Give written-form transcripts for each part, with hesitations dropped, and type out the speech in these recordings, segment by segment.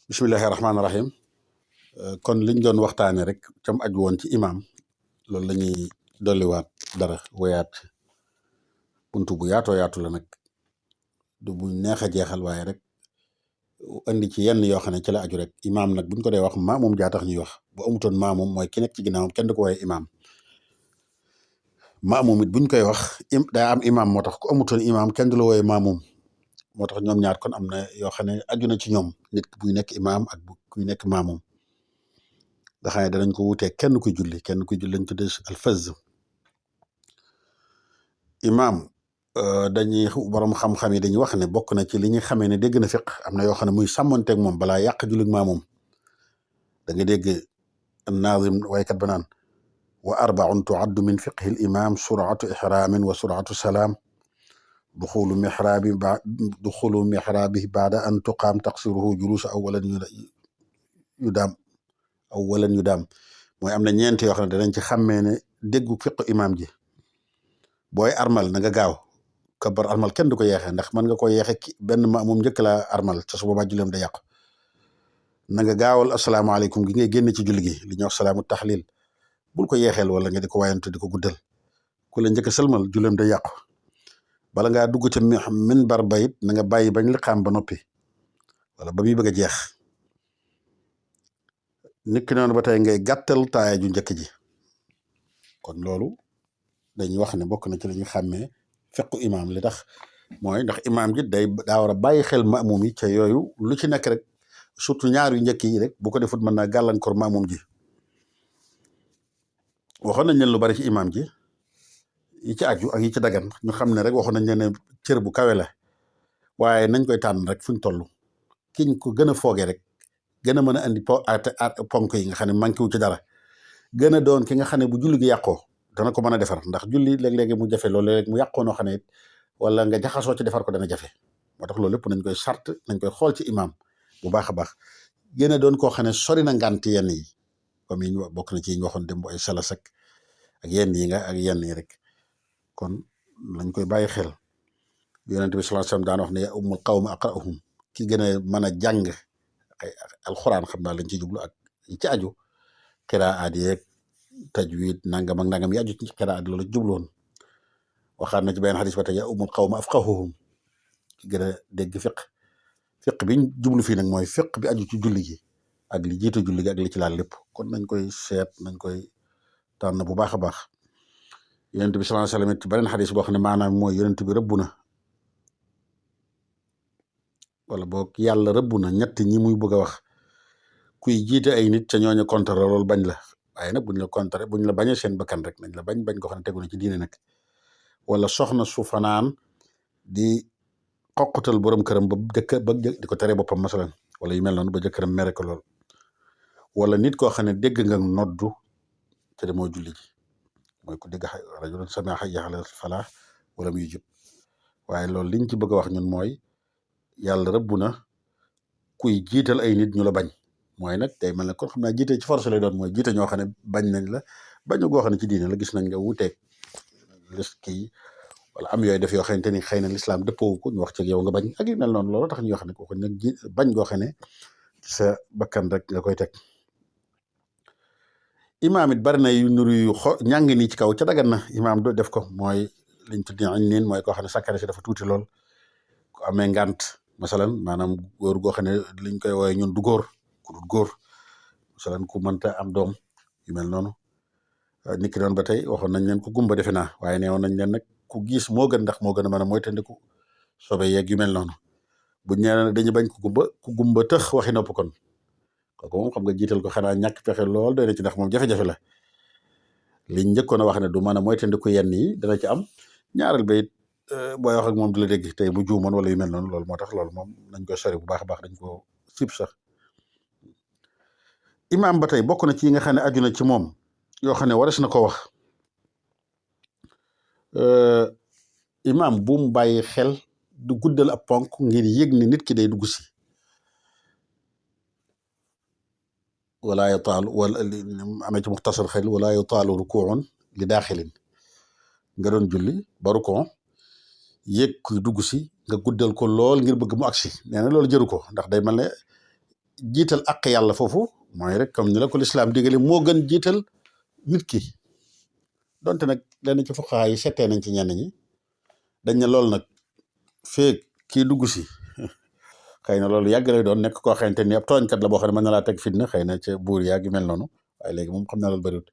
bismillahi rahmaani rahim kon liñ doon waxtaane rek cam aju woon ci imaam loolu la ñuy dolliwaat dara woyaat buntu bu yaatoo yaatu la nag du bu neex a jeexal waaye rek andi ci yenn yoo xam ne ci la aju rek imaam nag buñ ko dee wax maamum jaa tax ñuy wax bu amutoon maamum mooy ki nekk ci ginnaawam kenn du ko woowee imaam maamum it buñ koy wax daa am imaam moo tax ku amutoon imaam kenn du la woowee maamum moo tax ñoom ñaar kon am na yoo xam ne aju na ci ñoom nit buy nekk imaam ak kuy nekk maamum nga xam ne danañ ko wutee kenn kuy julli lañ tuddee alfaz imaam dañuy borom xam-xam yi dañuy wax ne bokk na ci li ñu xamee ne dégg na fiq am na yoo xam ne muy sàmmonteeg moom balaa yàq jullig maamum da nga dégg naazim waykat ba naan wa arbaun tuaddu min fiqhi l imam suratu ixramin wa suratu salaam duxulu mixraabi baada an tuqaam taqsiruhu julusa awalan yu daam mooy am na ñeent yoo xam ne danañ ci xàmmee ne déggu fiqu imaam ji booy armal na nga gaaw kabar armal kenn du ko yeexee ndax mën nga ko yeexe benn maamum njëkk laa armal te su boobaa julleem da yàqu na nga gaawal asalaamaaleykum gi ngay génn ci julli gi li ñuy wax salaamu taxlil bul ko yeexeel wala nga di ko wayantu di ko guddal ku la njëkk a sëlmal julleem da yàqu bala ngaa dugg ca minbar ba it na nga bàyyi bañ liqaam ba noppi wala ba muy bëgg a jeex nit ki noonu ba tey ngay gàttal taaya ju njëkk ji kon loolu dañuy wax ne bokk na ci li ñu xàmmee fiqu imaam li tax mooy ndax imaam ji daa war a bàyyi xel maamum yi ca yooyu lu ci nekk rek surtout ñaar yu njëkk yi rek bu ko defut mën naa gàllankoor maamum ji waxoon nañ leen lu bari ci imaam ji yi ci aju ak yi ci dagan ñu xam ne rek waxoon nañ leen ne cër bu kawe la waaye nañ koy tànn rek fuñ toll kiñ ko gën a foogee rek gën a mën a andi ponk yi nga xam ne manqué wu ci dara gën a doon ki nga xam ne bu julli gi yàqoo dana ko mën a defar ndax julli léeg-léegi mu jafe loolu léeg mu yàqoo noo xam ne it wala nga jaxasoo ci defar ko dana jafe moo tax loolu lépp nañ koy sart nañ koy xool ci imaam bu baax a baax gën a doon koo xam ne sori na ngànt yenn yi comme yi ñu bokk na ci yi ñu waxoon démb ay salas ak yenn yi ak yenn yi rek kon lañ koy bàyyi xel yonent bi sallallahu alayhi wasallam daan wax ne ya ummul qawmi aqra'uhum ki gën a mën a jàng ay alxuraan xam naa lañ ci jublu ak yi ci aju qiraat yeeg tajwid nangam ak nangam yi aju ci qiraat loolu jubloon waxaat na ci benn xadis ba tey ya ummul qawmi afqahuhum ki gën a dégg fiq biñ jublu fii nag mooy fiq bi aju ci julli gi ak li jiitu julli gi ak li ci laal lépp kon nañ koy seet nañ koy tànn bu baax a baax yonent bi sallallahu alayhi wasallam ci beneen xadis boo xam ne maanaam mooy yonent bi rëbb na wala boog yàlla rëbb na ñett ñi muy bëgg a wax kuy jiite ay nit ca ñooñu contre loolu bañ la waaye nag buñ la contre buñ la bañee seen bakkan rek nañ la bañ ko xam ne tegu na ci diine nag wala soxna su fanaan di xoqatal borom këram ba di ko tere boppam masalan wala yu mel noonu ba jëkkëram mere ko lool wala nit koo xam ne dégg nga noddu te demoo julli ji mooy ku dégg rajulun sami'a hayya ala falah wala muy jub waaye loolu liñ ci bëgg a wax ñun mooy yàlla rëbbu na kuy jiital ay nit ñu la bañ mooy nag day mel ne kon xam naa jiite ci force lay doon mooy jiite ñoo xam ne bañ nañ la bañu goo xam ne ci diine la gis nañ nga wuteeg lis kii wala am yooyu def yoo xamante ni xëy na lislaam dëppoo ko ñu wax ci yow nga bañ ak yu mel noonu loolu tax ñu wax ne kooku nag bañ goo xam ne sa bakkan rek nga koy teg imaam it bari na yu nuru yu ñàng nii ci kaw ca dagan na imaam do def ko mooy liñ tuddi añ niin mooy koo xam ne sakkare si dafa tuuti lool ku amee ngant masalan maanaam góor goo xam ne liñ koy wooye ñun du góor ku dul góor masalan ku mënta am doom yu mel noonu nit ki doon ba tey waxoon nañ leen ku gumba defe naa waaye neewoon nañ leen nag ku gis moo gën ndax moo gën a mën a moytandiku sobe yeeg yu mel noonu buñ ñee dañu bañ ku gumba tëx waxi nopp kon kooku moom xam nga jiital ko xanaa ñàkk pexe lool doy na ci ndax moom jafe-jafe la liñ njëkkoon a wax ne du mën a moytandiku yenn yi dana ci am ñaareel ba it booy wax ak moom du la dégg tey bu juumoon wala yu mel noonu loolu moo tax loolu moom nañ koy sori bu baax a baax dañ ko sib sax imaam ba tey bokk na ci yi nga xam ne aju na ci moom yoo xam ne waras na ko wax imaam bu mu bàyyi xel du guddal ab ponk ngir yëg ni nit ki day dugg si wala yutaalu wala amee ci muxtasar xel wala yutaalu rukuun li daaxilin nga doon julli ba rukon yëg kuy dugg si nga guddal ko lool ngir bëgg mu agsi nee na loolu jëru ko ndax day mel ne jiital àq yàlla foofu mooy rek comme ni la ko lislaam digale moo gën jiital nit ki donte nag lenn ci fuqahaa yi settee nañ ci ñenn ñi dañ ne loolu nag feeg kii dugg si xëy na loolu yàgg lay doon nekk koo xamante ni ab tooñkat la boo xam ne mën na laa teg fitna xëy na ca buur yaag yu mel noonu waaye léegi moom xam naa loolu bëriwut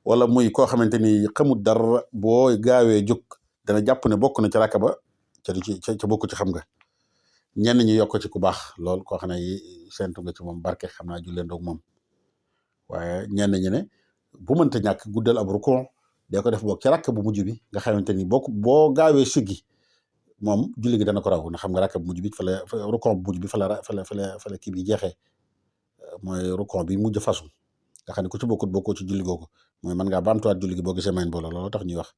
wala muy koo xamante ni xamut dara boo gaawee jóg dana jàpp ne bokk na ci rakk ba ca du ci ca bokk ci xam nga ñenn ñi yokk ci ku baax lool koo xam ne yi seentu nga ci moom barke xam naa julleen doog moom waaye ñenn ñi ne bu mënta ñàkk guddal ab rukon dee ko def boog ci rakk bu mujj bi nga xamante ni boo gaawee siggi moom julli gi dana ko raw na xam nga rakk bu mujj bi fa la rukon bu mujj bi fa la kii bi jeexee mooy rukon bi mujj fasu nga xam ne ku ci bokkoo ci julli googu mooy mën ngaa baamtuwaat julli gi boo gisee mayn booloo loolu tax ñuy wax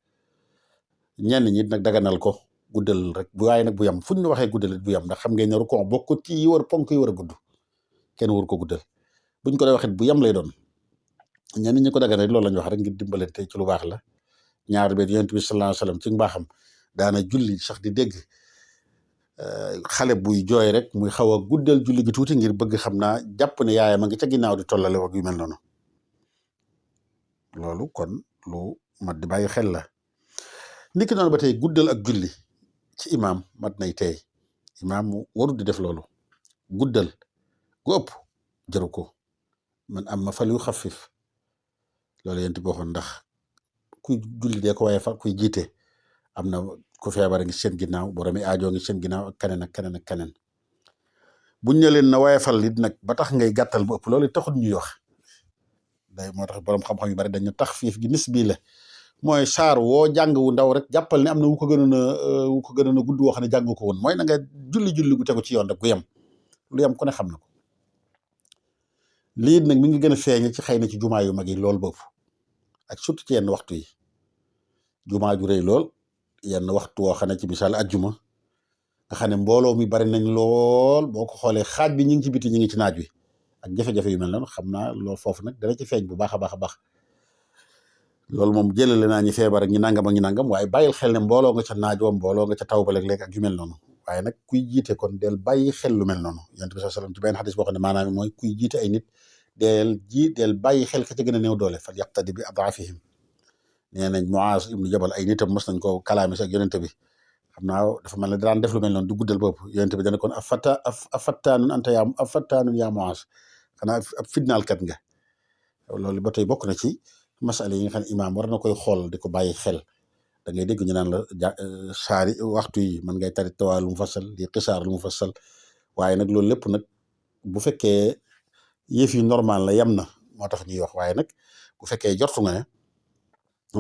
ñenn ñi nag daganal ko guddal rek bu waaye nag bu yam fu ñu waxee guddal bu yam ndax xam ngeen ne rukon bokkut ci yi war ponk yi war a gudd kenn waru ko guddal buñ ko dee waxit bu yam lay doon ñenn ñi ko daganal loolu lañ wax rek ngir dimbalante ci lu baax la ñaar bi yonent bi sallallahu alayhi wasallam ci mbaaxam daana julli sax di dégg xale buy jooy rek muy xaw a guddal julli gi tuuti ngir bëgg xam naa jàpp ne yaayam a ngi ca ginnaaw di tollale ak yu mel noonu loolu kon lu mat di bàyyi xel la niki noonu ba tey guddal ak julli ci imaam mat nay tey imaam mu warul di def loolu guddal gu ëpp jëru ko man am ma fal yu xafif loolu yent bi waxoon ndax kuy julli dee ko waaye fa kuy jiite am na ku feebar ngi seen ginnaaw boromi aajoo ngi seen ginnaaw ak keneen ak keneen ak keneen buñ ne leen na waaye fal it nag ba tax ngay gàttal bu ëpp loolu taxul ñuy wax day moo tax borom xam-xam yu bari dañu tax fiif gi nis bii la mooy saar woo jàng wu ndaw rek jàppal ne am na wu ko gënoon a gudd woo xam ne jàng ko woon mooy na nga julli gu tegu ci yoon rek gu yem lu yem ku ne xam na ko lii nag mi ngi gën a feeñe ci xëy na ci jumaa yu mag yi lool boobu ak surtout ci yenn waxtu yi jumaa ju rëy lool yenn waxtu woo xam ne ci misaal ajjuma nga xam ne mbooloo mi bari nañ lool boo ko xoolee xaaj bi ñu ngi ci biti ñu ngi ci naaj wi ak jafe-jafe yu mel noonu xam naa loolu foofu nag dana ci feeñ bu baax a baax a baax loolu moom jëlale naa ñi feebar ak ñi nangam ak ñi nangam waaye bàyyil xel ne mbooloo nga ca naaj wa mbooloo nga ca taw ba léeg-léeg ak yu mel noonu waaye nag kuy jiite kon del bàyyi xel lu mel noonu yonent bi sallallahu alayhi wasallam ci benn xadis boo xam ne maanaam mooy kuy jiite ay nit del bàyyi xel ka ca gën a néew doole fal yaqtadi bi adafihim nee nañ Muaz ibnu Jabal ay nitam mos nañ ko kalaame si ak yonent bi xam naa dafa mel ne daan def lu mel noonu du guddal bopp yonent bi dana kon afattaanun anta yaa afattaanun yaa Muaz xanaa ab fitnaalkat nga loolu ba tey bokk na ci masala yi nga xam ne imaam war na koy xool di ko bàyyi xel da ngay dégg ñu naan la saari waxtu yi man ngay tari tawaa lu mu fasal di xisaar lu mu fasal waaye nag loolu lépp nag bu fekkee yëf yi normal la yem na moo tax ñuy wax waaye nag bu fekkee jortu nga ne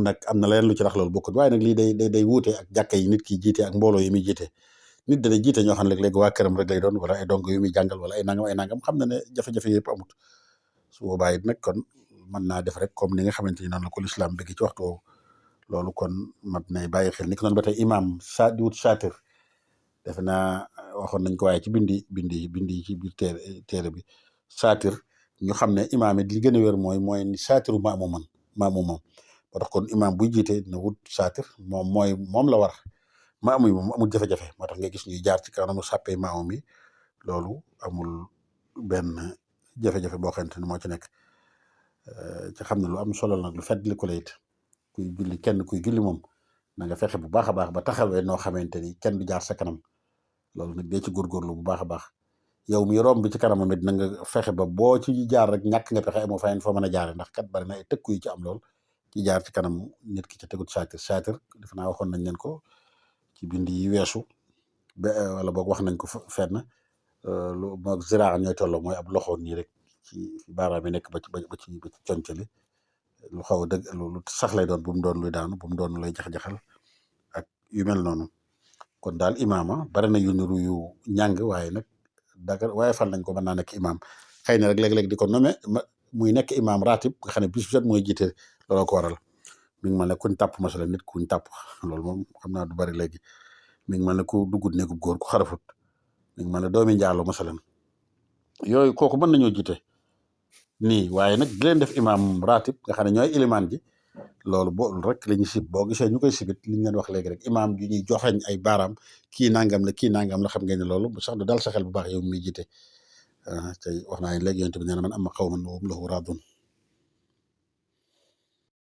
nag am na leen lu ci rax loolu bokkut waaye nag lii day wuute ak jàkka yi nit ki jiite ak mbooloo yi muy jiite nit dana jiite ñoo xam ne léeg-léeg waa këram rek lay doon wala ay dong yu muy jàngal wala ay nangam xam na ne jafe-jafe yëpp amut su boobaa it nag kon mën naa def rek comme ni nga xamante ni noonu la ko lislaam bëgg ci waxtu woowu loolu kon mat nay bàyyi xel ni ko noonu ba tey imaam di wut saatir defe naa waxoon nañ ko waaye ci bindi ci biir téere bi saatir ñu xam ne imaam it li gën a wér mooy ni saatiru maamumam moo tax kon imaam buy jiite na wut saatir moom la war maamum yi moom amul jafe-jafe moo tax nga gis ñuy jaar ci kanamu sàppee maamum yi loolu amul benn jafe-jafe boo xamante ni moo ci nekk ci xam ne lu am solo nag lu fedd li ko la it kuy julli moom na nga fexe bu baax a baax ba taxawee noo xamante ni kenn du jaar sa kanam loolu nag dee ci góorgóorlu bu baax a baax yow mi romb bi ci kanamam it na nga fexe ba boo ci jaar rek ñàkk nga pexe amoo fayen foo mën a jaare ndax kat bari na ay tëkku yi ci am lool ci jaar ci kanam nit ki ca tegut saatir defe naa waxoon nañ leen ko ci bind yi weesu wala boog wax nañ ko fenn lu moog ziraa ñooy tolloo mooy ab loxo nii rek ci baaraam yi nekk ba ci concali lu xaw a dëgg lu sax lay doon bu mu doon luy daanu bu mu doon lay jax-jaxal ak yu mel noonu kon daal imaama bari na yu niru yu ñàng waaye nag waaye fan nañ ko mën naa nekk imaam xëy na rek léeg-léeg di ko nommé muy nekk imaam ratib nga xam ne bis bu set mooy jiite looloo ko waral mi ngi mel ne kuñ tàpp masala nit kuñ tàpp loolu moom xam naa du bari léegi mi ngi mel ne ku duggut nekkub góor ku xarafut mi ngi mel ne doomi njaalo masalan yooyu kooku mën nañoo jiite nii waaye nag di leen def imaam ratib nga xam ne ñooy ilimaan ji loolu rek la ñu sib boo gisee ñu koy sibit li ñu leen wax léegi rek imaam ju ñuy joxeñ ay baaraam kii nangam la xam ngeen ne loolu sax du dal sa xel bu baax yow mi jiite tey wax naa ne léegi yonent bi nee na man amma qawman wa hum lahu raadun